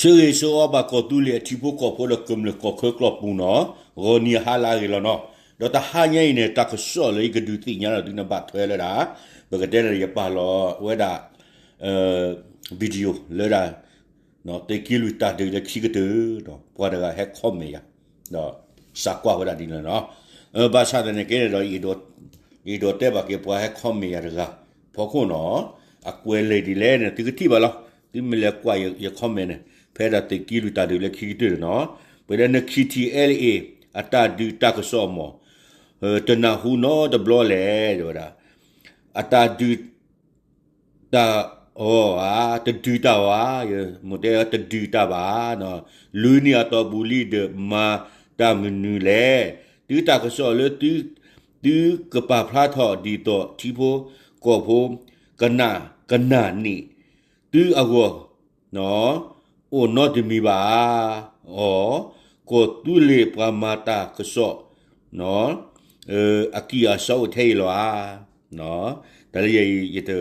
ဆၢဂ့ၤဆၢဝါဘၣ်ကီၢ်သူလ့ၤအထံဖိကီၢ်ဖိဒီးကမျၢၢ်ကီၢ်ချၢကီၢ်ပူၤနီၤ, ဂီၤနံၤအဟါလၢအဂ့ၤလီၤနီၤ. ဒီးတဟါညါအံၤန့ၣ် တၢ်ကစီၣ်လၢယကဒုးသ့ၣ်ညါဒီးသုန့ၣ်ဘၣ်ထွဲလၢဒၣ် ပကတဲန့ၣ် ယပာ်လီၤဝဲဒၣ် video လၢဒၣ် သုးက့လွံၢ်တၢ်ဒုးလၢခံကတၢၢ်ဒီး ပှၤတဂၤဟဲ comment ယၤ ဒီးစးကွၢ်ဝဲဒၣ်ဒ်န့ၣ်လီၤ. ဘၣ်ဆၣ်သနာ်က့န့ၣ်ဒီး ယအဲၣ်ဒိးတဲဘၣ်က့ၤပှၤဟဲ comment ယၤတဂၤ ဖီခိၣ်နီၤ, အကွဲးလဲၢ်ဒ်လဲၣ်န့ၣ် သုကထံၣ်ဘၣ်လီၤ. သုမ့ၢ်လဲၤကွၢ်ယ comment န့ၣ် ဖဲဒၣ်သုးက့လွံၢ်တၢ်ဒုးလၢခံကတၢၢ်န့ၣ်နီၤ, ပတဲန့ၣ် KTLA အတၢ်ဒုးတၢ်ကစီၣ်မး တနၢ်ဟူနီတဘျီလဲၣ် တဲဝဲဒၣ် အတၢ်ဒုး တၢ်အီၤဧါ, တဒုးတၢ်ဘၣ်, မိၢ်တဲတဒုးတၢ်ဘၣ်, လွံၢ်နံၣ်အတီၢ်ပူၤလံဒီးမၤတၢ်မနုၤလဲၣ်, သုတၢ်ကစီၣ်လၢ သုကပာ်ဖျါထီၣ်ဒ်သိးထံဖိကီၢ်ဖိ ကနၣ် ကနၣ်န့ၣ် သုအဂီၢ် အိၣ်နီတမံၤဘၣ်ဧါ, အီၤ ကီၢ်သူလ့ၤပှၤမၤတၢ်ကစီၣ် အကံၢ်အစီအိၣ်ထဲအံၤလီၤဧါ. တၢ်လၢယဲအံၤ ယတ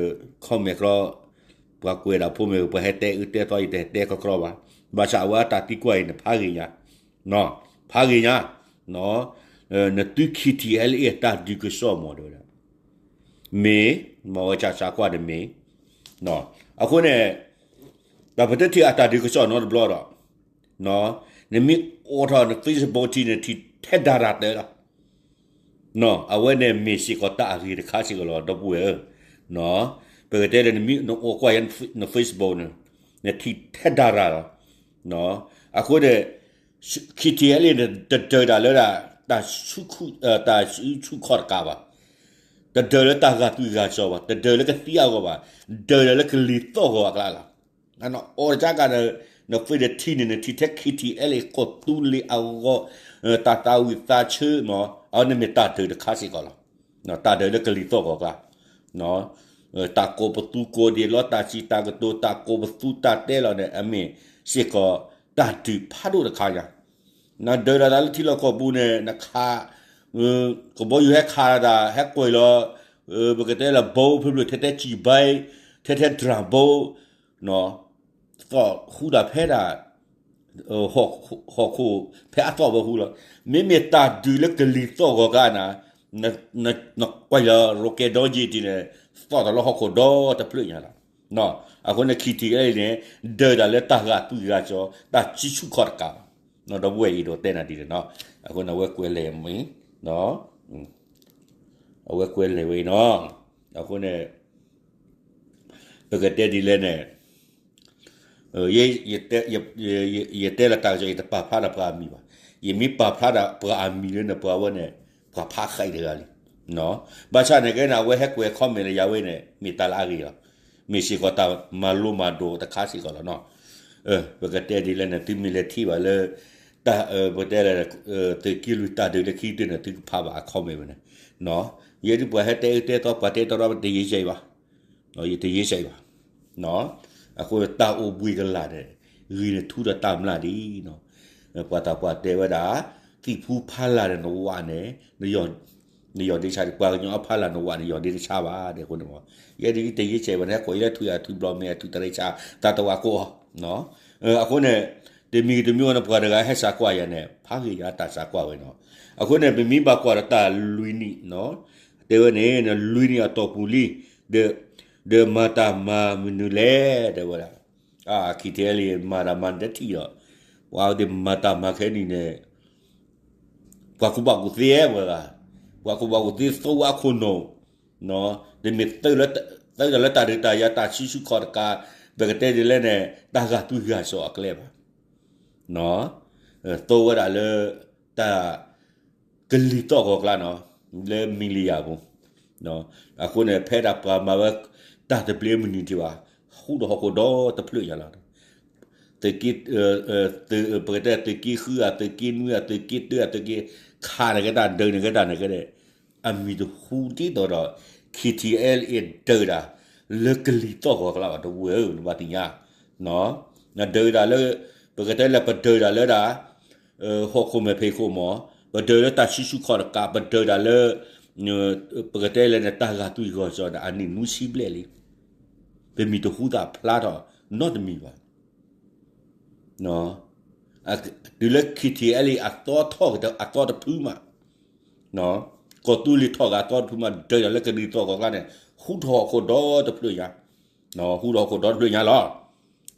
comment ကြီ, ပှၤကွဲးဒၣ်ဖိမ့ၢ်ဂ့ၤ ပှၤဟဲတဲအၢတဲသီ ယတတဲကြီကြီဘၣ်. ဘၣ်ဆၣ်အဝဲအတၢ်သံကွၢ်အံၤန့ၣ် ဖးဂ့ၤညါ, ဖးဂ့ၤညါ, နသု KTLA အတၢ်ဒုးကစီၣ်မး တဲဝဲဒၣ် မ့ၢ်, မ့ၢ်ဝဲစးစးကွၢ်ဒီးမ့ၢ်, အဃိန့ၣ် တၢ်ပတထံၣ်အတၢ်ဒုးကစီၣ်နီတဘျီဒီး နမ့ၢ်အိးထီၣ်န Facebook ထံန့ၣ် ထံၣ်ထဲဒၣ်ရၤတၢၢ်လီၤ. အဝဲန့ၣ်မ့ၢ်စ့ၢ်ကီးတၢ်အဂ့ၤတခါစ့ၢ်ကီးလီၤ ဒီပုၢ်ဝဲၢ်ဧၢ, ပကတဲဒီးနမ့ၢ်နအိးကွၢ်ယဲန Facebook န့ၣ် နထံၣ်ထဲဒၣ်ရၤလီၤ. အဃိန့ၣ် KTLA န့ၣ် တဒၢးတၢ်လၢဒၣ် တၢ်စုဆူၣ်ခီၣ်တကးဘၣ်, တဒၢးလၢတၢ်ဂာ်သွံၣ်ဂာ်စီၤဘၣ်, တဒၢးလၢကသံအဂီၢ်ဘၣ်, ဒၢးတၢ်လၢကလံၤသီၣ်ဂီၤအကျါလီၤ. နအိးတကးဒီး န Facebook ထံန့ၣ် နထံၣ်ထဲ KTLA ကီၢ်သူလ့ၤအဂီၢ် တၢ်သးဝံၣ်သးဆၢမး အဝဲန့ၣ်မ့ၢ်တၢ်ဒၢးတခါစ့ၢ်ကီးလီၤ. တၢ်ဒၢးလၢကလံၤသီၣ်ဂီၤအကျါ တၢ်ကိးပသူကိးဒ့ၣ်လီၤ တၢ်စံးတၢ်ကတိၤ တၢ်ကိးပသူတၢ်တဲလီၤန့ၣ် အမ့ၢ်စ့ၢ်ကီးတၢ်ဒုးဖးဒိၣ်တခါညါ, နဒၢးတၢ်လၢထံလီၢ်ကီၢ်ပူၤန့ၣ် နခး ကဘီယူၤဟဲခးတၢ် ဟဲကွံာ်လီၤ ပကတဲလၢ bomb ဖျၢၣ်ဖျၢၣ် ထဲထဲစံၣ်ဘဲ ထဲထဲ drone bomb သီၣ်ဟူဒၣ်ဖဲဒၣ် ဟီၣ်ခိၣ်ဖဲအသီၣ်ဝဲဟူလီၤ. မ့မ့ၢ်တၢ်ဒုးလၢကလံၤသီၣ်ဂီၤကျါန့ၣ် နကွၢ်လၢ rocket ဒီယ့ၢ်တံၢ်န့ၣ် သီၣ်တၢ်လၢဟီၣ်ခိၣ်ဒီတဖျၢၣ်ညါလီၤ. အဃိန့ၣ် KTLA န့ၣ် ဒၢးတၢ်လၢတၢ်ဂာ်သွံၣ်ဂာ်စီၤ တၢ်စုဆူၣ်ခီၣ်တကးဘၣ်. ဒီပုၢ်ဝဲၢ်အံၤဒီးတဲနၤဒ်န့ၣ်နီၤ, အဃိန့ၣ်အဝဲကွဲးလဲၢ်ဝဲအံၤ အဝဲကွဲးလဲၢ်ဝဲအံၤနီၤ, အဃိန့ၣ် ပကတဲဒ်လဲၣ်န့ၣ် ယတဲလီၤတၢ်ကစီၣ် ယတပာ်ဖျါဒီးပှၤအမံၤဘၣ်. ယမ့ၢ်ပာ်ဖျါဒီးပှၤအမံၤလၢန့ၣ် ပှၤဝဲန့ၣ် ပှၤဖးဃာ်အံၤတဂၤလံ. ဘၣ်ဆၣ်န့ၣ်ကဲန့ၣ် အဝဲဟဲကွဲး comment လၢယၤဝဲန့ၣ် မ့ၢ်တၢ်လၢအဂ့ၤလီၤ. မ့ၢ်စ့ၢ်ကီးတၢ်မၤလိမၤဒိးတခါစ့ၢ်ကီးလီၤနီၤ. ပကတဲဒ်လဲၣ်န့ၣ် သုမ့ၢ်လဲၤထံၣ်ဘၣ်လၢ တၢ် ပတဲလၢ သုးက့လွံၢ်တၢ်ဒုးလၢခံကတၢၢ်န့ၣ် သုကဖးဘၣ်အ comment ဝဲန့ၣ်. ယဲဒ်ပှၤဟဲတဲအၢတဲသီ ပှၤတဲတီတီ ပတယ့စဲးဘၣ် ယတယ့စဲးဘၣ်. အဃိတၢ်အိၣ်ဘှံးကလာ်န့ၣ် ဂ့ၤန့ၣ်ထူဒီးတၢ်မျၢ်ဒ်နီၤ. ပှၤသးပှၢ်တဲဝဲဒၣ် သံၣ်ဖူဖးလာ်န့ၣ်နဝးန့ၣ် နယီၢ်ဒ့ဆါဒံး ပှၤကညီအဖးလာ်နဝးန့ၣ် ယီၢ်ဒ့တဆါဘၣ် ဒ်အဃိန့ၣ်မး. ယဲဒ်တယ့စဲးဘၣ်န့ၣ် ဟဲကိးယဲလၢထွံၣ်အထွံၣ်ဘျီမဲာ်အထွံၣ်တရံးဆါ သးတဝးကိးအီၤ. အဃိန့ၣ် တမံၤတမံၤအံၤန့ၣ် ပှၤတဂၤဟဲစးကွၢ်ယၤန့ၣ် ဖးဂ့ၤယၤတၢ်စးကွၢ်ဝဲနီၤ. အဃိန့ၣ် ပမ့ၢ်ဘၣ်ကွၢ်ဒီးတၢ်လွံၢ်နံၣ်နီၤ တဲဝဲန့ၣ် လွံၢ်နံၣ်အတီၢ်ပူၤလံ ဒီး ဒီးမၤတၢ်မၤမနုၤလဲၣ် တဲဝဲဒၣ်. အခံထဲလံ မၤတၢ်မၤနတထံၣ်ဒီး ပှၤဝဲသ့ၣ်မၤတၢ်မၤခဲနံၣ်န့ၣ် ပှၤကူၣ်ဘၣ်ကူၣ်သ့ဝဲဂၤ ပှၤကူၣ်ဘၣ်ကူၣ်သ့သိဝဲအခိၣ်နူာ် တမ့ၢ် သုးတၢ်လၢတၢ်ဒုးတၢ်ယၤ တၢ်စုဆူၣ်ခီၣ်တကး ပကတဲဒ်လဲၣ်န့ၣ် တၢ်ဂာ်သွံၣ်ဂာ်စီၤအကျဲဘၣ်. သိဝဲဒၣ်လၢ တၢ် ကလံၤသီၣ်ဂီၤကျါနီၤ လၢ media ပူၤ အဃိန့ၣ် ဖဲဒၣ်ပှၤမၤဝဲ တၢ်သဘျ့မနုၤတ့ၢ်ဘၣ် ဟူဒီးဟီၣ်ခိၣ်ဒီတဖျၢၣ်ညါလီၤ. သုးက့ ပကတဲသုးက့ဃုဧါ သုးက့နွံဧါ သုးက့တၢဧါ သုးက့ခးန့ၣ်ကဲတၢ်ဒုးန့ၣ်ကဲတၢ်န့ၣ်ကဲ အမံၤတဟူဒ်သိးဒီး KTLA ဒုးတၢ် လၢကလံၤသီၣ်ဂီၤကျါဘၣ် ဒီပုၢ်ဝဲၢ်ဧၢ နဘၣ်သ့ၣ်ညါ နဒုးတၢ်လၢ ပကတဲလၢပဒုးတၢ်လၢဒၣ် ဟီၣ်ခိၣ်မဲာ်ဖံးခိၣ်မး ပဒုးလၢတၢ်စုဆူၣ်ခီၣ်တကး ပဒုးတၢ်လၢ ပကတဲလၢန့ၣ် တၢ်ဂာ်သွံၣ်ဂီၤစီၤန့ၣ် အနံၣ်နွံဆံဘျဲၣ်လံ. ပမံၤတဟူသးဖျါထီၣ်နီတမံၤဘၣ်. တုၤလၢ K T L A အသီထီၣ်က့ၤအသီတဖုမး, ကီၢ်သူလ့ၤထီၣ်က့ၤအသီတဖုမး ဒၢးတၢ်လၢကလံၤသီၣ်ဂီၤအကျါန့ၣ် ဟူထီၣ်ဟီၣ်ခိၣ်ဒီတဖျၢၣ်ညါ, ဟူထီၣ်ဟီၣ်ခိၣ်ဒီတဖျၢၣ်ညါလီၤ.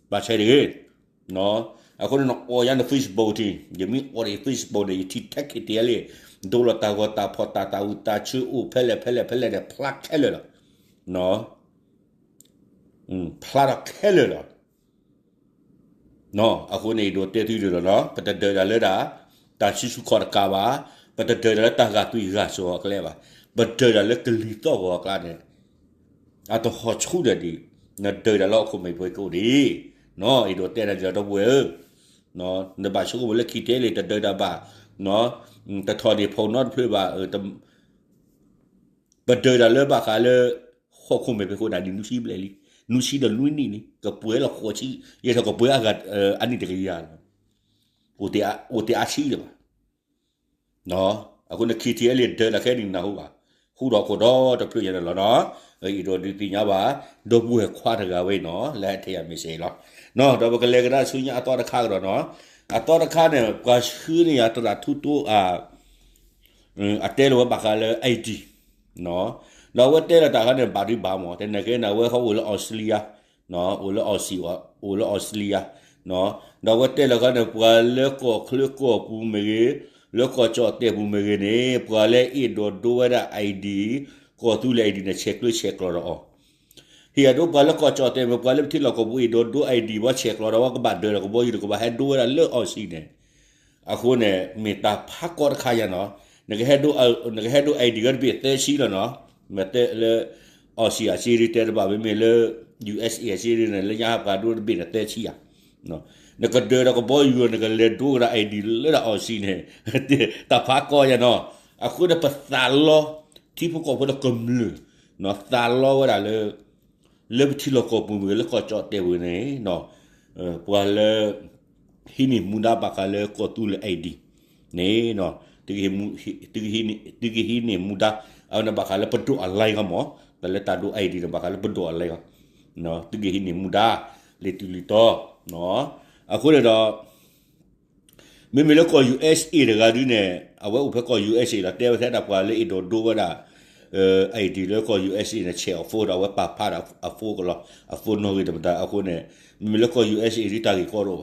ဘၣ်ဆၣ်တဂ့ၤ အဃိန့ၣ်နအီၣ်ယါန Facebook ထံး ယမ့ၢ်အီၣ်ဒီး Facebook န့ၣ် ယထံၣ်ထဲ K T L A ဒိလီၤတၢ်ဂီၤတၢ်ဖီၣ်တၢ် တၢ်အူတၢ်ဆၢအိၣ်ဖဲလဲၣ်ဖဲလဲၣ်ဖဲလဲၣ်န့ၣ် ဖျါခဲလၢာ်လီၤ. ဖျါထီၣ်ခဲလၢာ်လီၤ. အဃိန့ၣ် အဲၣ်ဒိးတဲသုဒ်လီၤနီၤ, ပတဒၢးတၢ်လၢဒၣ် တၢ်စုဆူၣ်ခီၣ်တကးဘၣ်, ပတဒၢးတၢ်လၢတၢ်ဂာ်သွံၣ်ဂာ်စီၤအကျဲဘၣ်, ပဒၢးတၢ်လၢကလံၤသီၣ်ဂီၤအကျါန့ၣ် အတဟီၣ်ဆူၣ်ဒီးဒံး, နဒၢးတၢ်လၢဟီၣ်ခိၣ်မဲာ်ဖိကအိၣ်ဒံး, အဲၣ်ဒိးတဲနၤဒ်လီၤ ဒီပုၢ်ဝဲၢ်ဧၢ, နဘၣ်ဆိကမိၣ်လၢ K T L A တဒၢးတၢ်ဘၣ်, တထီၣ်န့ၢ်ဖိနီတဖျၢၣ်ဘၣ်, ပဒၢးတၢ်လၢဘၣ်ဃးလၢ ဟီၣ်ခိၣ်မဲာ်ဖဲခိၣ်ဒၣ်နံၣ်နွံဆံဘျဲၣ်လံ, နွံဆံဒီးနွံနံၣ်လံ, ကပှဲၤလီၤဃိးဆံ, ယဲထီၣ်ကပှဲၤအဂၤအနံၣ်တကယၤလီၤ, အိၣ်တ့ၢ်အါဆံလၢၤဘၣ်. အဃိန့ၣ် K T L A ဒၢးတၢ်ခဲနံၣ်နၢ်ဟူဘၣ်, ဟူထီၣ်ဟီၣ်ခိၣ်ဒီတဖျၢၣ်ညါန့ၣ်လီၤနီၤ, အဲၣ်ဒိးဒုးသ့ၣ်ညါဘၣ်, ဒီပုၢ်ဝဲၢ်ခွါတဂၤဝဲအံၤနီၤ, လၢအထဲယၤမ့ၢ်စ့ၢ်လီၤ, ဒီးပကလဲၤကဒါဆူညါအသီတခါကဒီးနီၤ, အသီတခါန့ၣ် ပှၤဆှၢန့ၢ်ယၤသရၣ်ထူတိ အတဲလီၤဝဲဘၣ်ဃးလၢ I D, ဒီးအဝဲတဲလီၤတၢ်ခါန့ၣ် ဘၣ်ဒုဘၣ်မး, တနံၤကဲန့ၣ် အဝဲဃီအိၣ်လၢအီစထြ့လယါ, အိၣ်လၢအီစံၣ်, အိၣ်လၢအီစထြ့လယါ, ဒီးအဝဲတဲလီၤခါန့ၣ် ပှၤလၢကီၢ်ချၢကီၢ်ပူၤမ့ၢ်ဂ့ၤ, လၢကီၢ်ကၠီၣ်တဲာ်ပူၤမ့ၢ်ဂ့ၤန့ၣ် ပှၤလၢအဲၣ်ဒိးဒိဝဲဒၣ် I D, ကီၢ်သူလ့ၤ I D န့ၣ် ဆဲးကျၢဆဲးကျိးဒီးအီၤ ဟ့ၣ်အဒိပှၤလၢကီၢ်ကၠီၣ်တဲာ်မ့ၢ်ပှၤလၢပထံလီၢ်ကီၢ်ပူၤ အဲၣ်ဒိးဒိ I D ဘၣ်ဆဲးကျိးဒီးဝဲ ကဘၣ်ဒၢးဒီးကဘီယူၤဒီးကဘၣ်ဟဲဒိဝဲဒၣ်လၢအီစံၣ်န့ၣ်, အဃိန့ၣ် မ့ၢ်တၢ်ဖးကီတခါယါနီၤ, နကဟဲဒိ I D ဂၤတဘ့ၣ်သၢဆံလီၤနီၤ, မ့ၢ်တဲလၢ အီစံၣ်အစ့ဒ်တဲတဘၣ် မ့မ့ၢ်လၢ U S A အစ့ဒ်န့ၣ် လၢညါပှၤဒိတဘ့ၣ်န့ၣ်သၢဆံယါ, နကဒၢးဒီးကဘီယူၤ နကလဲၤဒိဝဲဒၣ် I D လၢဒၣ်အီစံၣ်န့ၣ် တၢ်ဖးကီယါနီၤ, အဃိန့ၣ်ပသးလီ ထံဖိကီၢ်ဖိဒီးကမျၢၢ်, သးလီဝဲဒၣ်လၢ လၢပထံလီၢ်ကီၢ်ပူၤမ့ၢ်ဂ့ၤ လၢကီၢ်ကၠီၣ်တဲာ်ပူၤန့ၣ်, ပှၤလၢ ဟံးန့ၢ်မူဒါဘၣ်ဃးလၢကီၢ်သူလ့ၤ I D န့ၣ်, သုကဟံးန့ၢ်မူဒါ, အဝဲန့ၣ်ဘၣ်ဃးလၢပဒိၣ်အလဲဂီၢ်မး, တၢ်လၢတၢ်ဒိ I D န့ၣ် ဘၣ်ဃးလၢပဒိၣ်အလဲဂီၢ်, သုကဟံးန့ၢ်မူဒါ လံာ်တူၢ်လံာ်တီ, အဃိန့ၣ်ဒီး မ့မ့ၢ်လၢကီၢ် U S A တဂၤဒုန့ၣ် အဝဲအိၣ်ဖဲကီၢ် U S A လီၤ တဲဝဲထဲဒၣ်ပှၤလၢအဲၣ်ဒိးဒိဝဲဒၣ် I D လၢကီၢ် U S A န့ၣ် ဆဲးအီၣ်ဖိဒီး အဝဲပာ်ဖျါဒီးအဖိကလီၤ အဖိနီၣ်ဂံၢ်တမတၤအဃိန့ၣ်, မ့မ့ၢ်လၢကီၢ် U S A ဒုတၢ်ဂ့ၢ်ကီတအိၣ်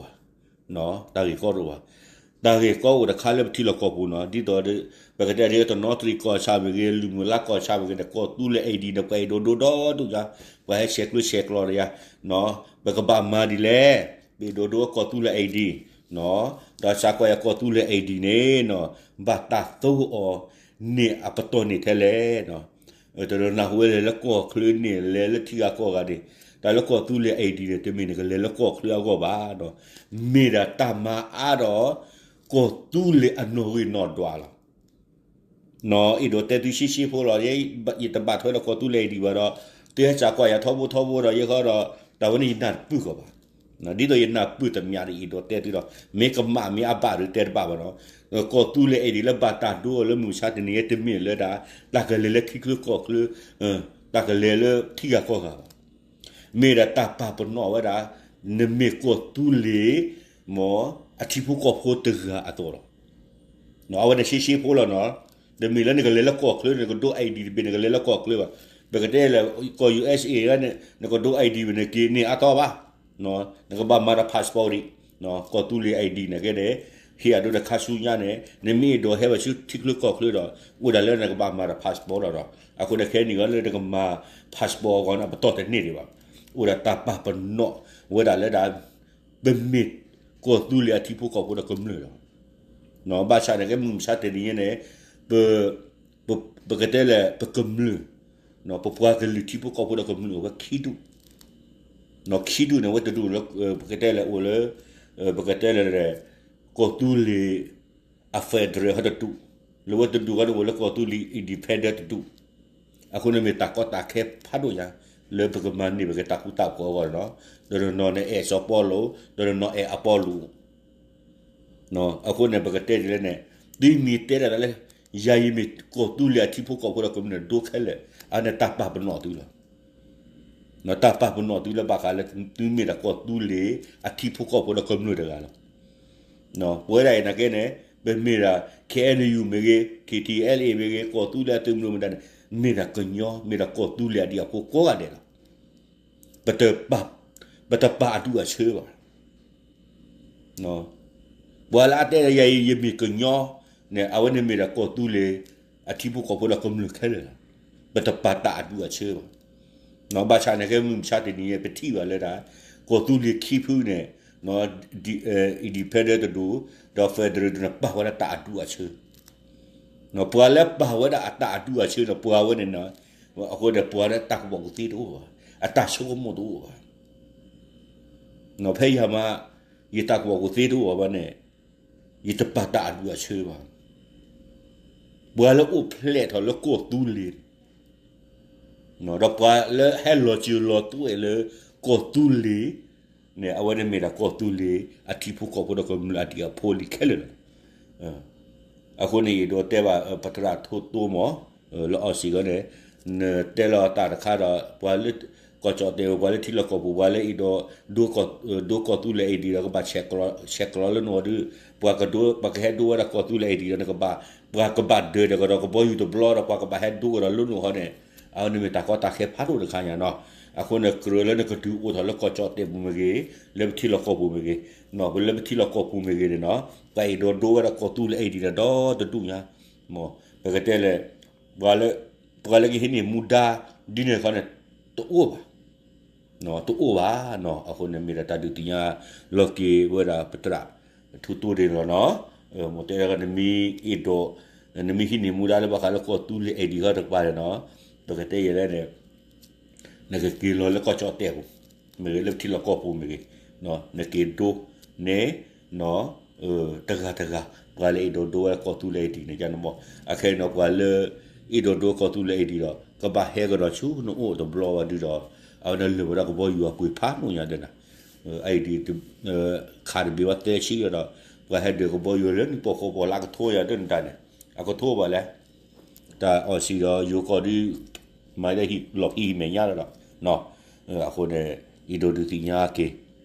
ဘၣ်, တၢ်ဂ့ၢ်ကီတအိၣ်ဘၣ်, တၢ်ဂ့ၢ်ကီအိၣ်တခါလၢပထံလီၢ်ကီၢ်ပူၤနီၤ, ဒ်သိး ပကတဲဒ်တနီသရံၣ်ကီၢ်ဆၣ်မ့ၢ်ဂ့ၤ လုၢ်မုၢ်လါကီၢ်ဆၣ်မ့ၢ်ဂ့ၤန့ၣ် ကီၢ်သူလ့ၤ I D န့ၣ် ပှၤအဲၣ်ဒိးဒိဒီဒူၣ်ညါ, ပှၤဟဲဆဲးကျၢဆဲးကျိးဒီးယါ, ပကဘၣ်မၤဒ်လဲၣ်, ပအဲၣ်ဒိးဒိကီၢ်သူလ့ၤ I D ဒီးစးကွၢ်ယၤကီၢ်သူလ့ၤ I D န့ၣ်နီၤ, ဘၣ်တၢ်သိအီၤန့ၣ်အပတီၢ်န့ၣ်ထဲလဲၣ်နီၤ, တနၢ်ဟူဝဲလဲၣ်လၢကီၢ်ချၢန့ၣ် လဲၤလၢထံဂၤကီၢ်ဂၤန့ၣ်, တၢ်လၢကီၢ်သူလ့ၤ I D န့ၣ် တမ့ၢ်နကလဲၤလၢကီၢ်ချၢအဂီၢ်ဘၣ်ဒီး, မ့ၢ်ဒၣ်တၢ်မၤအါဒီး ကီၢ်သူလ့ၤအနီၣ်ဂံၢ်နီၣ်ဒွးလီၤ. အဲၣ်ဒိးတဲသုရှဲရှဲဖိလီၤ, ယတဘၣ်ထွဲဒီးကီၢ်သူလ့ၤ I D ဘၣ်ဒီး, သုဟဲစးကွၢ်ယၤထီဘိထီဘိဒီး ယဃီဒီး တၢ်ဝဲန့ၣ်ယနၢ်ပၢၢ်ကီးဘၣ်, ဒ်သိးယနၢ်ပၢၢ်တမံၤဒီး အဲၣ်ဒိးတဲသုဒီး မ့ၢ်ကမၣ်မ့ၢ်အဘၣ်ဒီးတဲတဘၣ်ဘၣ်နီၤ, ကီၢ်သူလ့ၤ I D လၢဘၣ်တၢ်ဒိအီၤလၢမုၢ်မဆါတနံၤအံၤ တမ့ၢ်လၢဒၣ် တၢ်ကလဲၤလၢထံချၢကီၢ်ချၢ, တၢ်ကလဲၤလၢထံဂၤကီၢ်ဂၤဘၣ် မ့ၢ်ဒၣ်တၢ်ပာ်ပနီၣ်ဝဲဒၣ် နမ့ၢ်ကီၢ်သူလ့ၤ မ့ၢ်အထံဖိကီၢ်ဖိတဂၤအသိးလီၤ. အဝဲန့ၣ်ရှဲရှဲဖိလီၤနီၤ, တမ့ၢ်လၢနကလဲၤလၢကီၢ်ချၢ နကဒိ I D တဘ့ၣ် နကလဲၤလၢကီၢ်ချၢဘၣ်, ပကတဲလၢ ကီၢ် U S A န့ၣ် နကဒိ I D ဘၣ်န့ၣ် က့ၤန့ၢ်အါတီဘၣ်, နကဘၣ်မၤတၢ် passport ဒံး, ကီၢ်သူလ့ၤ I D န့ၣ်ကဲန့ၣ်, ဟ့ၣ်အဒိတခါဆူညါန့ၣ် နမ့ၢ်အဲၣ်ဒိးဟဲဘၣ်ဆူထံချၢကီၢ်ချၢဒီး အိၣ်ဒၣ်လၢနကဘၣ်မၤတၢ် passport လီၤဒီး အဃိန့ၣ်ခဲနံၣ်အံၤလၢနကမၤ passport အဂီၢ်န့ၣ် အပတီၢ်တန့ၢ်ဒံးဘၣ်, အိၣ်ဒၣ်တၢ်ပာ်ပနီၣ်ဝဲဒၣ်လၢဒၣ် ပမ့ၢ်ကီၢ်သူလ့ၤအထံဖိကီၢ်ဖိဒီးကမျၢၢ်လီၤ. ဘၣ်ဆၣ်န့ၣ်ကဲမုၢ်မဆါတနံၤအံၤန့ၣ် ပ ပကတဲလဲၣ် ပကမျၢၢ်, ပပှၤကလုာ်ထံဖိကီၢ်ဖိဒီးကမျၢၢ်အိၣ်ဝဲခံဒူၣ်, ခံဒူၣ်န့ၣ် အဝဲတဒူၣ်လၢ ပကတဲလဲၣ်အိၣ်လၢ ပကတဲလဲၣ် ကီၢ်သူလ့ၤအ federal ဟီတဒူၣ်, လၢဝဲတဒူၣ်ဃီန့ၣ်အိၣ်လၢကီၢ်သူလ့ၤ independent တဒူၣ်, အဃိန့ၣ်မ့ၢ်တၢ်ကီတၢ်ခဲဖးဒိၣ်ညါ လၢပကမၤန့ၢ်ပက့ၤတၢ်ဃူတၢ်ဖိးအဂီၢ်န့ၣ်လီၤ. တနီၤနီၤန့ၣ်အဲၣ်စီၤပီလူး, တနီၤနီၤအဲၣ်အပီလူး အဃိန့ၣ် ပကတဲဒ်လဲၣ်န့ၣ် သုမ့ၢ်တဲဒၣ်လၢ ယၤယမ့ၢ်ကီၢ်သူလ့ၤအထံဖိကီၢ်ဖိဒီးကမျၢၢ်ဒိခဲလၢာ် အန့ၣ်တၢ်ပာ်ပနီၣ်သုလီၤ. တၢ်ပာ်ပနီၣ်သုလၢဘၣ်ဃးလၢသုမ့ၢ်ဒၣ်ကီၢ်သူလ့ၤအထံဖိကီၢ်ဖိဒီးကမျၢၢ်တဂၤလီၤ. ပဝဲဒၣ်အံၤနာ်က့န့ၣ် ပမ့ၢ်ဒၣ် K N U မ့ၢ်ဂ့ၤ, K T L A မ့ၢ်ဂ့ၤ, ကီၢ်သူလ့ၤအသုးမုၢ်မတၤန့ၣ် မ့ၢ်ဒၣ်ကညီ, မ့ၢ်ဒၣ်ကီၢ်သူလ့ၤအဒံၣ်အဖိကိးဂၤဒဲးလီၤ. ပတပာ်အဒူၣ်အဆၢဘၣ်. ပှၤလၢအတဲဒၣ်ယၤအံၤ ယမ့ၢ်ကညီန့ၣ် အဝဲန့ၣ်မ့ၢ်ဒၣ်ကီၢ်သူလ့ၤအထံဖိကီၢ်ဖိဒီးကမျၢၢ်ခဲလၢာ်လီၤ. ပတပာ်တၢ်အဒူၣ်အဆၢဘၣ်. ဘၣ်ဆၣ်န့ၣ် ခဲမုၢ်မဆါတနံၤအံၤ ပထံၣ်ဘၣ်လၢဒၣ် ကီၢ်သူလ့ၤခံဖုန့ၣ် independent တဒူၣ် ဒီး federal တဒူၣ်န့ၣ် ပာ်ဝဲဒၣ်တၢ်အဒူၣ်အဆၢ ပှၤလၢပာ်ဝဲဒၣ်အတၢ်အဒူၣ်အဆၢန့ၣ် ပှၤဝဲန့ၣ်, အဃိန့ၣ် ပှၤလၢတၢ်ကူၣ်ဘၣ်ကူၣ်သ့တအိၣ်ဘၣ်, အတၢ်ဆိကမိၣ်တအိၣ်ဘၣ်. ဖဲယၤမး ယတၢ်ကူၣ်ဘၣ်ကူၣ်သ့တအိၣ်ဘၣ်ဘၣ်န့ၣ် ယတပာ်တၢ်အဒူၣ်အဆၢဘၣ်. ပှၤလၢအိၣ်ဖျဲၣ်ထီၣ်လၢကီၢ်သူလ့ၤ ဒီးပှၤလၢဟဲလီၤစၢၤလီၤသွဲၣ်လၢကီၢ်သူလ့ၤန့ၣ် အဝဲန့ၣ်မ့ၢ်ဒၣ်ကီၢ်သူလ့ၤအထံဖိကီၢ်ဖိဒီးကမျၢၢ်အဒံၣ်အဖိလံၤခဲလၢာ်လီၤ. အဃိန့ၣ် ယအဲၣ်ဒိးတဲဘၣ် ပသရၣ်ထိတိမး လၢအီစံၣ်ဂီန့ၣ် နတဲလီၤတၢ်တခါဒီး ပှၤလၢ ကီၢ်ကၠီၣ်တဲာ် ပှၤလၢထံလီၢ်ကီၢ်ပူၤ ပှၤလၢအဲၣ်ဒိး ဒိကီၢ်သူလ့ၤ ID ဒီး ကဘၣ်ဆဲးကျိးလၢနအိၣ်ဒီး ပှၤကဒိ ပှၤကဟဲဒိဝဲဒၣ်ကီၢ်သူလ့ၤ ID ဒီး နကဘၣ် ပှၤကဘၣ်ဒၢးဒီးကဒီးကဘီယူၤတဘျီဒီး ပှၤကဘၣ်ဟဲဒိကဒီးလၢနအိၣ်ဃီန့ၣ် အဝဲန့ၣ်မ့ၢ်တၢ်ကီတၢ်ခဲဖးဒိၣ်တခါညါနီၤ. အဃိန့ၣ် ကြၢးလၢနကဒုးအိၣ်ထီၣ်လၢကီၢ်ကၠီၣ်တဲာ်ပူၤမ့ၢ်ဂ့ၤ, လၢပထံလီၢ်ကီၢ်ပူၤမ့ၢ်ဂ့ၤ, ပလၢပထံလီၢ်ကီၢ်ပူၤမ့ၢ်ဂ့ၤန့ၣ်နီၤ ပှၤအဲၣ်ဒိးဒိဝဲဒၣ်ကီၢ်သူလ့ၤ ID န့ၣ်ဒီတဒူၣ်ညါ ပကတဲလဲၣ် ပှၤလၢကဟံးန့ၢ်မူဒါ ဒ်န့ၣ်ခီန့ၣ် တအိၣ်ဘၣ်, တအိၣ်ဘၣ်နီၤ. အဃိန့ၣ် မ့ၢ်ဒၣ်တၢ်ဒုးသ့ၣ်ညါလီၤက့ၤဝဲဒၣ်ပသရၣ် ထူတိန့ၣ်လီၤနီၤ. မ့ၢ်တဲဒၣ်နမ့ၢ်အဲၣ်ဒိး နမ့ၢ်ဟံးန့ၢ်မူဒါလၢဘၣ်ဃးလၢကီၢ်သူလ့ၤ ID ဃီတကပၤန့ၣ်နီၤ ပကတဲယဲလဲၣ်န့ၣ် နကက့ၤလီၤလၢကီၢ်ကၠီၣ်တဲာ်ပူၤ မ့ၢ်ဂ့ၤ လၢပထံလီၢ်ကီၢ်ပူၤမ့ၢ်ဂ့ၤ, နက့ၤဒိန့ၣ် တဂၤတဂၤ ပှၤလၢအဲၣ်ဒိးဒိဝဲဒၣ်ကီၢ်သူလ့ၤ ID န့ၣ် ယန့ၣ်မ့ၢ် အခဲအံၤနီၤ ပှၤလၢ အဲၣ်ဒိးဒိကီၢ်သူလ့ၤ ID ဒီး ကဘၣ်ဟဲကဒီးဆူနအိၣ်တဘျီဝဲဒုဒီး အဝဲန့ၣ်လၢာ်ဝဲဒၣ်ကဘီယူၤအပှ့ၤဖးဒိၣ်ညါဒဲးနၤ ID ခးတဘ့ၣ်ဝဲသၢဆံဒီး ပှၤဟဲဒၢးကဘီယူၤလၢနံၣ်ပီၢ်ဃီပီၢ်လၢအကထိယၤဒၢးနတၢ်န့ၣ် အကထိဘၣ်လဲၣ် တၢ်အီၣ်စံၣ်ဒီးယိၤကီၢ်ဒု မၤလၢဟံၣ်လီၢ်ခံဟံၣ်မဲာ်ညါလီၤဒီး အဃိန့ၣ် အဲၣ်ဒိးဒုးသ့ၣ်ညါက့ၤ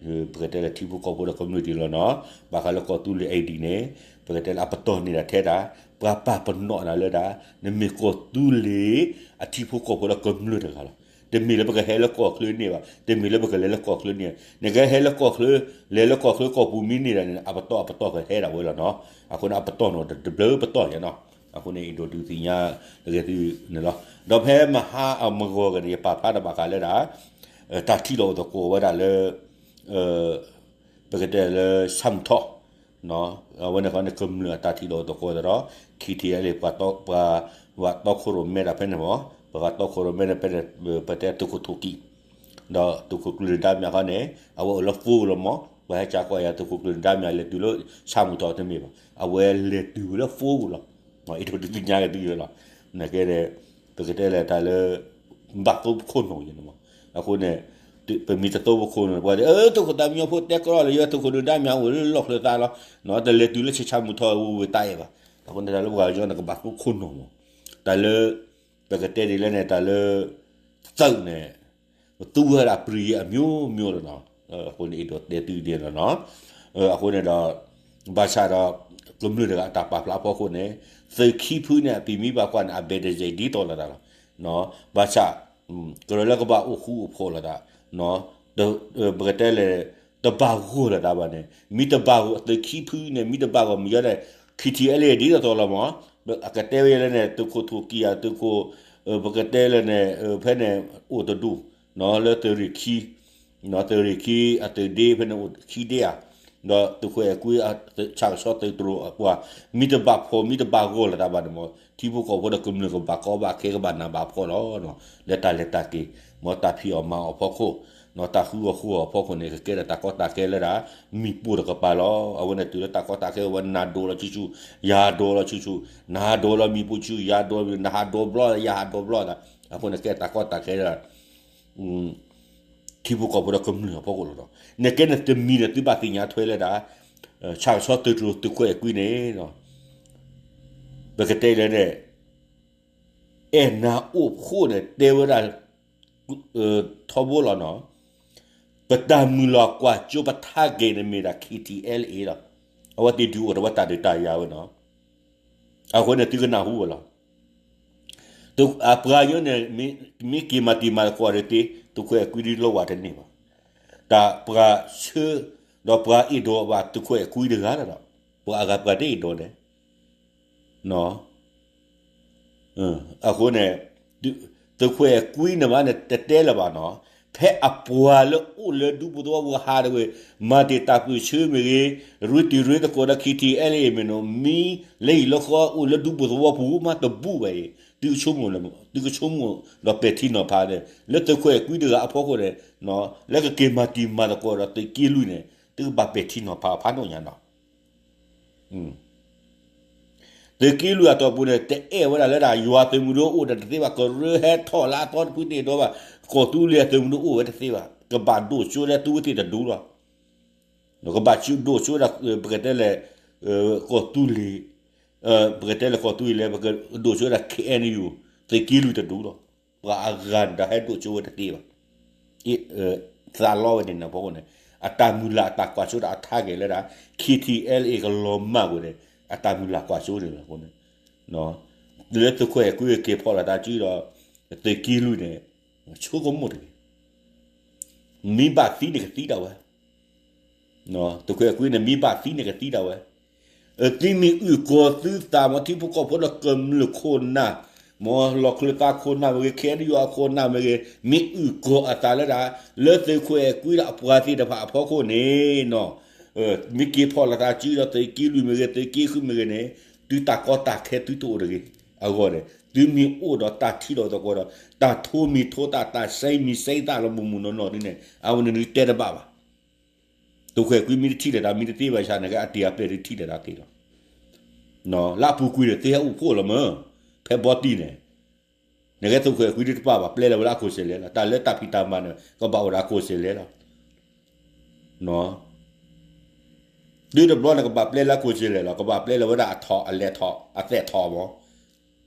ပကတဲလၢထံဖိကီၢ်ဖိဒီးကမျၢၢ်ဒံးလီၤနီၤ ဘၣ်ဃးလၢကီၢ်သူလ့ၤ ID န့ၣ် ပကတဲလၢအပတီၢ်န့ၢ်ဒၣ်ထဲဒၣ် ပှၤပာ်ပနီၣ်နၤလၢဒၣ် နမ့ၢ်ကီၢ်သူလ့ၤ အထံဖိကီၢ်ဖိဒီးကမျၢၢ်တဂၤလီၤ. တမ့ၢ်လၢပကဟဲလၢကီၢ်ချၢန့ၣ်ဘၣ်, တမ့ၢ်လၢပကလဲၤလၢကီၢ်ချၢန့ၣ်, နကဟဲလၢကီၢ်ချၢ, လဲၤလၢကီၢ်ချၢကီၢ်ပူၤမ့ၢ်န့ၢ်ဒၣ်န့ၣ် အပတီၢ်အပတီၢ်ကဟဲဒၣ်ဝဲလီၤနီၤ. အဃိန့ၣ် အပတီၢ်န့ၣ်တဘျုးပတီၢ်ယဲနီၤ. အဃိန့ၣ် အဲၣ်ဒိးဒုးသ့ၣ်ညါတဂ့ၤသုန့ၣ်လီၤ. ဒီးဖဲမဟါအမဂီၢ်ဂ့ၤန့ၣ် ယပာ်ဖျါတဘၣ်ဃးလၢဒၣ် တၢ်ထံၣ်လိာ်သကိးဝဲဒၣ်လၢ ပကတဲလၢ ဆၣ်မုၢ်ထီၣ် အဝဲန့ၣ်ဃီန့ၣ် ကမျၢၢ်အတၢ်ထံၣ်လိာ်သကိးဒီး ခံထံၣ်အလံ ပှၤတီခိၣ်ရိၣ်မဲတၢ်ဖဲန့ၣ်မ့ၢ် ပှၤတီခိၣ်ရိၣ်မဲတၢ်ဖဲန့ၣ် ပတဲသုးခိၣ်ထူၣ်ကံၣ် ဒီးသုးခိၣ်ကျၢၢ်နဒါမၠးဃီန့ၣ် အဝဲအိၣ်လၢ phone လီၤမ့ၢ် ပှၤဟဲကၢ်ကွၢ်ယၤ သုးခိၣ်ကျၢၢ်နဒါမၠးလဲၤတုၤလၢ ဆၣ်မုၢ်ထီၣ်တမ့ၢ်ဘၣ် အဝဲလဲၤတုၤဝဲလၢ phone ပူၤလီၤ. အဲၣ်ဒိးဒုးသ့ၣ်ညါက့ၤသုလီၤ. နကဲဒီး ပကတဲလၢတၢ်လၢ ဘၣ်သိခိၣ်နူာ်ယဲန့ၣ်မ့ၢ် အဃိန့ၣ် ပမ့ၢ်တသိခိၣ်နူာ် ပှၤတဲ သုးခိၣ်သးမံဖိတဲကရီလၢယွၤ သုးခိၣ်ဒုၣ်ဒါမၠးအိၣ်လၢလီၢ်ချၢသးလီၤ. တလဲၤတုၤလၢဆၣ်မုၢ်ထီၣ်ဝဲတၢ်အဲၣ်ဘၣ်. အဃိန့ၣ် တၢ်လၢပှၤကညီန့ၣ်ကဘၣ်သိခိၣ်နူာ်မ့ၢ် တၢ်လၢ ပကတဲဒ်လဲၣ်န့ၣ် တၢ်လၢ သုးန့ၣ် ပသူဝဲဒၣ်ပြံအမျိုးမျိုးလီၤနီၤ. အဃိန့ၣ် အဲၣ်ဒိးတဲသုဒ်န့ၣ်လီၤနီၤ. အဃိန့ၣ်ဒီး ဘၣ်ဆၣ်ဒီး ကမျၢၢ်တဂၤအတၢ်ပာ်ဖျါအဖီခိၣ်န့ၣ် သုးခံဖုန့ၣ် အပံၤမံဘၣ်ကွၢ်န့ၣ် အဘဲၣ်တစဲးဒ်သိးလိာ်သးလီၤ. ဘၣ်ဆၣ် ကရၢလၢကဘၣ်အိၣ်ဃူအိၣ်ဖိးလိာ်သး ပကတဲလဲၣ် တဘၣ်ဂီၢ်လိာ်သးဘၣ်န့ၣ် မ့ၢ်တဘၣ်ဂီၢ် သုးခံဖုန့ၣ် မ့ၢ်တဘၣ်ဂီၢ်မ့ၢ်ယဲဒၣ် ခံထံၣ်အလံ ဒ်သိးသိးလီၤမ့ၢ် အကတဲဝဲယဲလၢန့ၣ် သုးခိၣ်ထူၣ်ကံၢ်ဧါ သုးခိၣ် ပကတဲလၢန့ၣ် ဖဲန့ၣ် အိၣ်တဒူၣ် လၢသုးရ့ၣ်ခံ သုးရ့ၣ်ခံ အသုးဒ့ဖဲန့ၣ်အိၣ်ခံဒ့ဧါ ဒီးသုးခိၣ်အဲၣ်ကွံ ဆၣ်ကဆီသုးတရိၤအပှၤ မ့ၢ်တဘၣ်ဖှီၣ် မ့ၢ်တဘၣ်ဂီၢ်လိာ်သးဘၣ်န့ၣ်မ့ၢ် ထံဖိကီၢ်ဖိဒီးကမျၢၢ်ကဘၣ်ကီဘၣ်ခဲကဘၣ်နးဘၣ်ဖှီၣ်လီၤ. လၢတၢ်လဲၤတၢ်က့ၤ မ်တၢ်ဖံးအီၣ်မၤအီၣ်အဖီခိၣ် တၢ်ဃုအီၣ်ဃုအီၣ်အဖီခိၣ်န့ၣ် ကကဲဒီးတၢ်ကီတၢ်ခဲလၢဒၣ် မံၤပိၢ်တကပၤလီၤ. အဝဲန့ၣ်တုၤလၢတၢ်ကီတၢ်ခဲဝဲနၤဒိးလီၤဆူၣ်ဆူၣ် ယၤဒိးလီၤဆူၣ်ဆူၣ် နၤဒိးလီၤမံၤပိၢ်ဆူၣ် ယၤဒိး နဟးဒိးဘျီ ယၤဟးဒိးဘျီသး အဃိန့ၣ်ကဲတၢ်ကီတၢ်ခဲလၢဒၣ် ထံဖိကီၢ်ဖိဒီးကမျၢၢ်အဖီခိၣ်လီၤဒီး နကဲန့ၣ်တမံၤန့ၣ် သုဘၣ်သ့ၣ်ညါထွဲလၢဒၣ် ဆၣ်ကဆီသုးတရိၤသုးခိၣ်အဲၣ်ကွံန့ၣ် ပကတဲလၢန့ၣ် အဲၣ်နၤအိၣ်ဖှိၣ်န့ၣ် တဲဝဲဒၣ် ထီဘိလီၤနီၤ, ပတၢ်မုၢ်လၢ်ကွၢ်စိပထါက့ၤန့ၣ်မ့ၢ်ဒၣ် K T L A လီၤ. အဝဲသ့ၣ်ဒုးအိၣ်ဒီးဝဲတၢ်ဒုးတၢ်ယၤဝဲနီၤ. အဃိန့ၣ်သုကနၢ်ဟူဝဲလီၤ. အပှၤကညီန့ၣ် မ့ၢ်က့ၤမၤတံၤမၤသကိးဒီးသ့, သုးခိၣ်အဲၣ်ကွံဒုးလီဝဲတန့ၢ်ဘၣ်. တၢ်ပှၤဆှၢ ဒီးပှၤအဲၣ်ဒိးဘၣ်သုးခိၣ်အဲၣ်ကွံတဂၤလီၤဒီး ပှၤအဂၤပှၤတအဲၣ်ဒိးန့ၣ် အဃိန့ၣ် သုးခိၣ်အဲၣ်ကွံန့ၣ်ဘၣ်န့ၣ် တတဲလၢၤဘၣ်နီၤ, ဖဲအပှၤလၢအိၣ်လၢဒူပူၤသဝီပူၤဟးတဝဲ မၤတ့ၢ်တၢ်ပၢၢ်ဆၢမ့ၢ်ဂ့ၤ, ရ့တံၤရ့သကိးဒီး K T L A မ့ၢ်နီၤ, မ့ၢ်လၢဟံၣ်လၢဃီအိၣ်လၢဒူပူၤသဝီပူၤမးတဘူၣ်ဘၣ်အံၤ သုကဆိကမိၣ်လၢ သုကဆိကမိၣ်ဒီးပဲာ်ထံနီၤဖးဒီး လၢသုးခိၣ်အဲၣ်ကွံတဂၤအဖီခိၣ်န့ၣ် လၢကက့ၤမၤတံၤမၤသကိးဒီးသုးက့လွံၢ်န့ၣ် သုကဘၣ်ပဲာ်ထံနီၤဖးဖးဒိၣ်ညါနီၤ. သုးက့လွံၢ်အတီၢ်ပူၤန့ၣ် တအဲၣ်ဝဲဒၣ်လၢဒၣ်ယွၤသုးမုၢ်ဒိၣ်အိၣ်ဒီးတသ့ဘၣ်, ကရၢဟဲထီၣ်လၢအသီတဖုန့ၣ်ဒီးဘၣ်, ကီၢ်သူလ့ၤအသုးမုၢ်ဒိၣ်အိၣ်ဝဲတသ့ဘၣ်, ကဘၣ်ဒိၣ်စိလၢသုဝဲသ့ၣ်တဒူလီၤ. ကဘၣ်ဒိၣ်စိဒၣ် ပကတဲလဲၣ် ကီၢ်သူလ့ၤ ပကတဲလဲၣ်ကီၢ်သူလ့ၤလဲၣ် ပကဒိၣ်စိဒၣ် K N U သုးက့လွံၢ်တဒူလီၤ. ပှၤအဂၤန့ၣ်ဒီးဟဲဒိၣ်စိဝဲတသ့ဘၣ်. သးလီဝဲန့ၣ်နီၤ ဖီခိၣ်န့ၣ် အတၢ်မုၢ်လၢ်အတၢ်ကွၢ်စိဒၣ်အထါက့ၤလၢဒၣ် K T L A ကလီၤမၢ်ဝဲန့ၣ် အတၢ်မုၢ်လၢ်ကွၢ်စိန့ၣ်လီၤ. လၢသုးခိၣ်အဲၣ်ကွံက့ၤဖီၣ်လိာ်သးစုဒီး သုးက့လွံၢ်န့ၣ် ဆိကမိၣ်တဂ့ၤ. မ့ၢ်ဘၣ်သံန့ၣ်ကသံဒၣ်ဝဲ သုးခိၣ်အဲၣ်ကွံန့ၣ် မ့ၢ်ဘၣ်သံန့ၣ်ကသံဒၣ်ဝဲ. သုမ့ၢ်အုၣ်ကီၤသုသးမး ထံဖိကီၢ်ဖိဒီးကမျၢၢ်ခိၣ်နၢ်, မ်လီၢ်ချၢသးခိၣ်နၢ်မ့ၢ်ဂ့ၤ ခဲအံၤယွၤအခိၣ်နၢ်မ့ၢ်ဂ့ၤ မ့ၢ်အုၣ်ကီၤအသးလၢဒၣ် လၢသုးခိၣ်အဲၣ်ကွံဒီးအပှၤသ့ၣ်တဖၣ်အဖီခိၣ်န့ၣ်နီၤ, မ့ၢ်က့ၤဖီၣ်လိာ်သးစုဒီးသုးက့လွံၢ်မ့ၢ်ဂ့ၤ သုးက့ဃုမ့ၢ်ဂ့ၤန့ၣ် သုတၢ်ကီတၢ်ခဲသုတအိၣ်တဂ့ၤ. အဂီၢ်န့ၣ် သုမ့ၢ်အိၣ်ဒီးတၢ်ထံၣ်လိာ်သကိးဒီး တၢ်ထိမံၤထိသၣ် တၢ်စဲမံၤစဲသၣ်လၢမုၢ်မုၢ်နီၢ်နီၢ်ဒ်န့ၣ် အဝဲန့ၣ်နုၤတဲတဘၣ်ဘၣ်. သုးခိၣ်အဲၣ်ကွံမ့ၢ်တထံၣ်လိာ်သးမ့ၢ်တသ့ဘၣ်ဆၣ် နကဲအတံၤအပျဲၢ်ဒုးထံၣ်လိာ်သးသ့လီၤ. လၢအပူၤကွံာ်န့ၣ် သုဟဲအိၣ်ဖှိၣ်လီၤမၢ်, ဖဲဘီတံၢ်န့ၣ် နကဲသုးခိၣ်အဲၣ်ကွံဒုးတပာ်ဘၣ် ပျဲလၢဝဲလၢအခိၣ်စဲၣ်လဲၤလီၤ. တၢ်လၢတၢ်ဖံးတၢ်မၤန့ၣ် ကဘၣ်အိၣ်ဒီးအခိၣ်စဲၣ်လဲၤလီၤ. ဒုးတဘျီန့ၣ် ကဘၣ်ပျဲလၢအခိၣ်စဲၣ်လဲၤလီၤ. ကဘၣ်ပျဲလၢဝဲဒၣ်အထီၣ်အလဲၤထီၣ် အသဲးထီၣ်မၢ်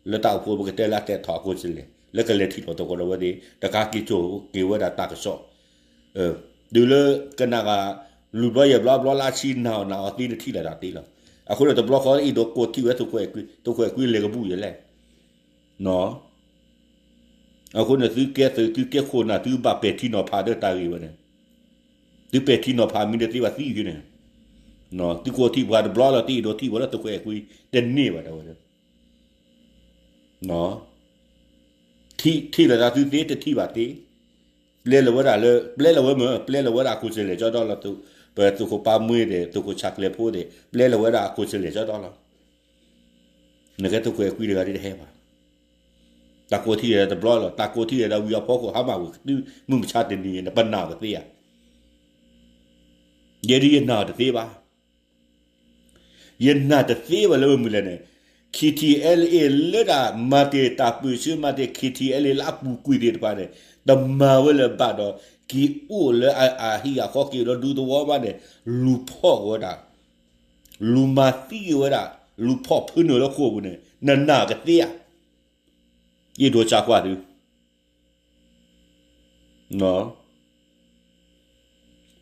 လၢတၢ်အိၣ်ဖှိၣ်ပကတဲလၢအသဲးထီၣ်အခိၣ်စဲၣ်လဲၤ လၢကလဲၤထံၣ်လိာ်သကိးဒီးဝဲသ့ၣ် တခါက့ၤစိာ်က့ၤဝဲဒၣ်တၢ်ကစီၣ် တုၤလၢကနၣ်ဂၤ လွံၢ်ဘျီယဲၢ်ဘျီဘျီလၢအဆံနၢ်အီၣ်နၢ်အီသ့နထံၣ်လိာ်သးသ့လီၤ. အဃိန့ၣ်တဘျီဃီအံၤဒီးကိးထံၣ်ဝဲသုးခိၣ်အဲၣ်ကွံ သုးခိၣ်အဲၣ်ကွံလဲၤကဘူၣ်ယဲလဲၣ်. အဃိန့ၣ်သုကဲသုး သုကဲခိၣ်နၢ် သုဘၣ်ပဲာ်ထံနီၤဖးဒီးတၢ်ဂ့ၢ်ဝဲန့ၣ် သုပဲာ်ထံနီၤဖးမ့ၢ်တသ့ဘၣ်သံအံၤန့ၣ် သုကိးထံၣ်ပှၤတဘျီလီၤ တအဲၣ်ဒိးထံၣ်ဝဲလၢသုးခိၣ်အဲၣ်ကွံ တန့ၢ်ဘၣ်တဲဝဲ ထံၣ်လိာ်သးသုသ့ တထံၣ်ဘၣ်သ့, ပျဲလီၤဝဲဒၣ်လၢ ပျဲလီၤဝဲမၢ် ပျဲလီၤဝဲဒၣ်အခိၣ်စဲၣ်လဲၤကၠီဒီလီၤ. ပသုးခိၣ်ပၢ်မှ့ဒီး သုးခိၣ်ဆၣ်ကျဲၤဖိသ့ၣ် ပျဲလီၤဝဲဒၣ်အခိၣ်စဲၣ်လဲၤကၠီဒီလီၤ. နကဲသုးခိၣ်အဲၣ်ကွံတဂၤဒ်တဟဲဘၣ်. တၢ်ကိးထံၣ်ဒီးတဘျီလီၤ တၢ်ကိးထံၣ်ဒီးဝံၤအဖီခိၣ် ဟါမၢ်ဝံၤ မုၢ်မဆါတနံၤ နပနာ်ပသ့ဧါ. ယဲဒ်ယနာ်တသ့ဘၣ် ယနာ်တသ့ဘၣ်လၢမနုၤလဲၣ်န့ၣ် K T L A လၢဒၣ်မၤတ့ၢ်တၢ်ပၢၢ်ဆၢမၤတ့ၢ် K T L A လၢအပူၤကွံာ်သ့ၣ်တဖၣ်န့ၣ် တမၤဝဲလၢၤဘၣ်ဒီး က့ၤအိၣ်လၢအဟံၣ်အဃီက့ၤဒီးဒူသဝီဘၣ်န့ၣ် လူၤဖီၣ်က့ၤဝဲဒၣ် လူၤမၤသံက့ၤဝဲဒၣ် လူၤဖီၣ်ဖုနုာ်လၢဃိာ်ပူၤန့ၣ် နနာ်ကသ့ဧါ. ယအဲၣ်ဒိးစံးကွၢ်သု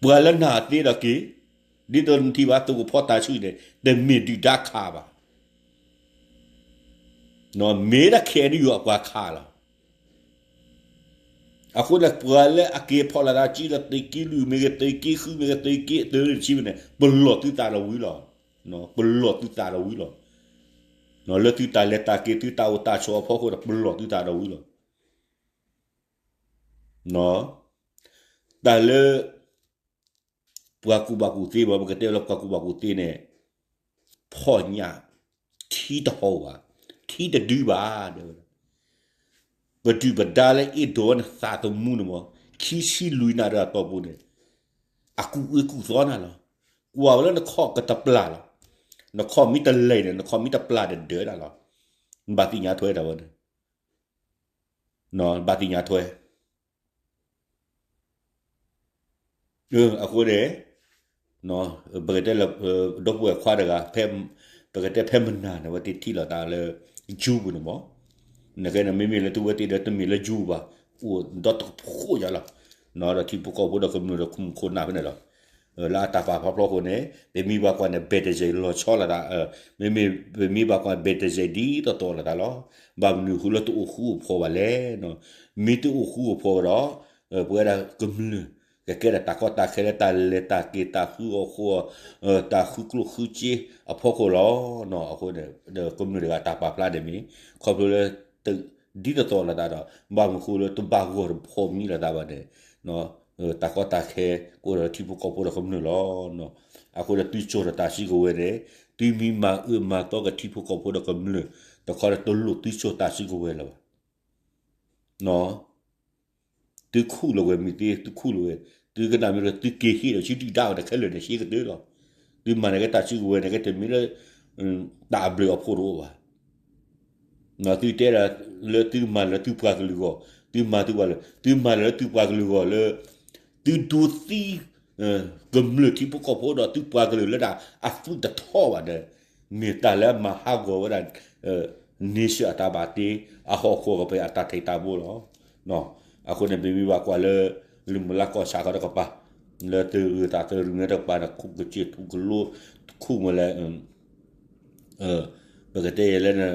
ပှၤလၢနာ်သ့ဒီးက့ၤ ဒ်သိးနထံၣ်ဘၣ်သုးခိၣ်ဖီတၢ်ဆှုၣ်န့ၣ် တမ့ၢ်ဒုၣ်ဒါခးဘၣ်. မ့ၢ်ဒၣ် K N U အပှၤခးလီၤ. အဃိန့ၣ် ပှၤလၢအက့ၤဖီၣ်လိာ်သးစုဒီးသုးက့လွံၢ်မ့ၢ်ဂ့ၤ သုးက့ဃုမ့ၢ်ဂ့ၤ သုးက့တဆံမ့ၢ်န့ၣ် ပလီၢ်သုသးဒီးဝံၤလီၤ. ပလီၢ်သုသးဒီးဝံၤလီၤ. လၢသုတၢ်လဲၤတၢ်က့ၤ သုတၢ်အိၣ်တၢ်ဆိးအဖီခိၣ်ဒီး ပလီၢ်သုသးဒီးဝံၤလီၤ. တၢ်လၢ ပှၤကူၣ်ဘၣ်ကူၣ်သ့ဘၣ် ပကတဲလၢပှၤကူၣ်ဘၣ်ကူၣ်သ့န့ၣ် ဖီၣ်ညၣ် ထံတဟီၣ်ဘၣ် ထံတဒုဘၣ် တဲဝဲဒၣ် ပဒုၣ်ပဒါလၢအဲၣ်ဒိးဝဲနသးသမူန့ၣ်မ့ၢ် ခံဆံလွံၢ်နၣ်ရံၣ်အတီၢ်ပူၤန့ၣ် အကူၣ်အၢကူၣ်သီနၤလီၤ. ကွၢ်ဝဲလၢနခီၣ်ကတပျၢ်လီၤ. နခီၣ်မ့ၢ်တလဲၤန့ၣ် နခီၣ်မ့ၢ်တပျၢ်တဒၢးနၤလီၤ. နဘၣ်သ့ၣ်ညါထွဲဒၣ်ဝဲန့ၣ် နဘၣ်သ့ၣ်ညါထွဲ အဃိန့ၣ် ပကတဲလၢ ဒီပုၢ်ဝဲၢ်ခွါတဂၤ ပကတဲဖဲမနၤန့ၣ် အဝဲသ့ၣ်ထံၣ်လိာ်သးလၢ Zoom ပူၤန့ၣ်မ့ၢ် နကဲန့ၣ် မ့မ့ၢ်လၢသုဝဲသ့ၣ်ဒီးတမ့ၢ်လၢ Zoom ဘၣ် အိၣ်ဒီတကဖိညါလီၤ. ဒီးထံဖိကီၢ်ဖိဒီးကမျၢၢ်ဒီးမူခိၣ်နၢ်ဖဲန့ၣ်လီၤ. လၢအတၢ်ပာ်ဖျါဖျါအဃိန့ၣ် ပမ့ၢ်ဘၣ်ကွၢ်န့ၣ် ဘဲၣ်တစဲးလီၤဆီလိာ်သး, မ့မ့ၢ် ပမ့ၢ်ဘၣ်ကွၢ် ဘဲၣ်တစဲးဒ်သိးသိးလိာ်သးလီၤ. ဘၣ်မနုၤဃိလၢတအိၣ်ဃူအိၣ်ဖိးဘၣ်လဲၣ်. မ့ၢ်တအိၣ်ဃူအိၣ်ဖိးဒီး ပဝဲဒၣ်ကမျၢၢ် ကကဲထီၣ်တၢ်ကီတၢ်ခဲလၢတၢ်လဲၤတၢ်က့ၤတၢ်ဃုအီၣ်ဃုအီ တၢ်ဃုကျိၣ်ဃုစ့အဖီခိၣ်လီၤ. အဃိန့ၣ် ကမျၢၢ်တဂၤတၢ်ပာ်ဖျါန့ၣ်မ့ၢ် ခီဖျိလၢ ဒ်သိးသိးလိာ်သးဒီး ဘၣ်မနုၤဃိလၢတဘၣ်ဂီၢ်တဖီမံလိာ်သးဘၣ်န့ၣ် တၢ်ကီတၢ်ခဲကအိၣ်ဒီးထံဖိကီၢ်ဖိဒီးကမျၢၢ်လီၤ. အဃိဒီးသုကၠိၢ်ဒီးတၢ်စုကဝဲၤန့ၣ် သုမ့ၢ်မၤအၢမၤသီက့ၤထံဖိကီၢ်ဖိဒီးကမျၢၢ် တခီဒီးတလိၣ်သုကၠိၢ်တၢ်စုကဝဲၤလၢၤဘၣ်. သုခူၣ်လီၤဝဲမ့ၢ်သ့ သုခူၣ်လီၤဝဲ, သုကနၣ်မ့ၢ်ဒီး သုက့ၤဟ့ၣ်ဒီးဆံဒုၣ်ဒါအီၤတခဲလၢာ်န့ၣ် ရှဲကတၢၢ်လီၤ. သုမၤန့ၢ်က့ၤတၢ်စုကဝဲၤန့ၣ် ကတမ့ၢ်လၢ တၢ်အဘျုးအဖှိၣ်တအိၣ်ဘၣ်. သုတဲဒၣ်လၢသုမၤလၢသုပှၤကလုာ်ဂီၢ်, သုမၤသုပှၤလၢ သုမၤလၢသုပှၤကလုာ်ဂီၢ်လၢ သုဒိးသံ ကမျၢၢ်ထံဖိကီၢ်ဖိဒီးသုပှၤကလုာ်လၢတၢ်အသွံၣ်တထီၣ်ဘၣ်ဒီး မ့ၢ်တၢ်လၢအမၤဟးဂီၤဝဲဒၣ် nation အတၢ်ဘၣ်တ့ အဟီၣ်ခိၣ်ကပၤအတၢ်ထံၣ်တၢ်ဘိလီၤ. အဃိန့ၣ် ပမ့ၢ်ဘၣ်ကွၢ်လၢ လံာ်မူးလၢ်ကီၢ်ဆၣ်ဃီတကပၤ လၢသုးဂုၤသးသုးရူးမ့ၢ်တကပၤန့ၣ် ခူၣ်ကစၢၢ်ထူၣ်ကလိ ခူၣ်မ့ၢ်လဲၣ် ပကတဲယဲၢ်လၢ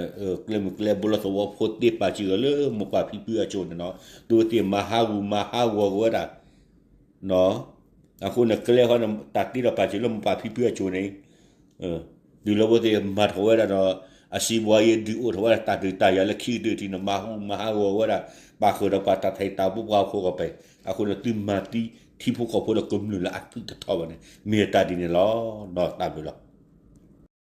ကျဲမုၢ်ကျဲဘိလၢသဝီဖိသ့ၣ်ပာ်စံးဂီၤလၢ မိၢ်ပၢ်ဖံဖုအစိၤန့ၣ်နီၤ သုဝဲသ့ၣ်မၤဟးဂူာ်မၤဟးဂီၤက့ၤဝဲဒၣ် အဃိန့ၣ် ကျဲဃီန့ၣ် တၢ်တ့ဒီးပာ်စံးလၢမိၢ်ပၢ်ဖံဖုအစိၤန့ၣ် တုၤလၢဝဲသ့ၣ်မၤထီၣ်ဝဲဒၣ်ဒီး အစံးဘှါယဲဒုးအိၣ်ထီၣ်ဝဲဒၣ်တၢ်ဒုးတၢ်ယၤလၢခံကတၢၢ်ထံးန့ၣ် မၤဟးဂူာ်မၤဟးဂီၤဝဲဒၣ် ပာ်ဃုာ်ဒီးပှၤတၢ်ထံၣ်တၢ်ဘိပှၤဟီၣ်ခိၣ်ကပၤ အဃိန့ၣ် သုမၤသံထံဖိကီၢ်ဖိဒီးကမျၢၢ်လၢအသွံၣ်တထီၣ်ဘၣ်န့ၣ် မ့ၢ်တၢ်ဒ်န့ၣ်လီၤ. တၢ်ဘျုးလီၤ.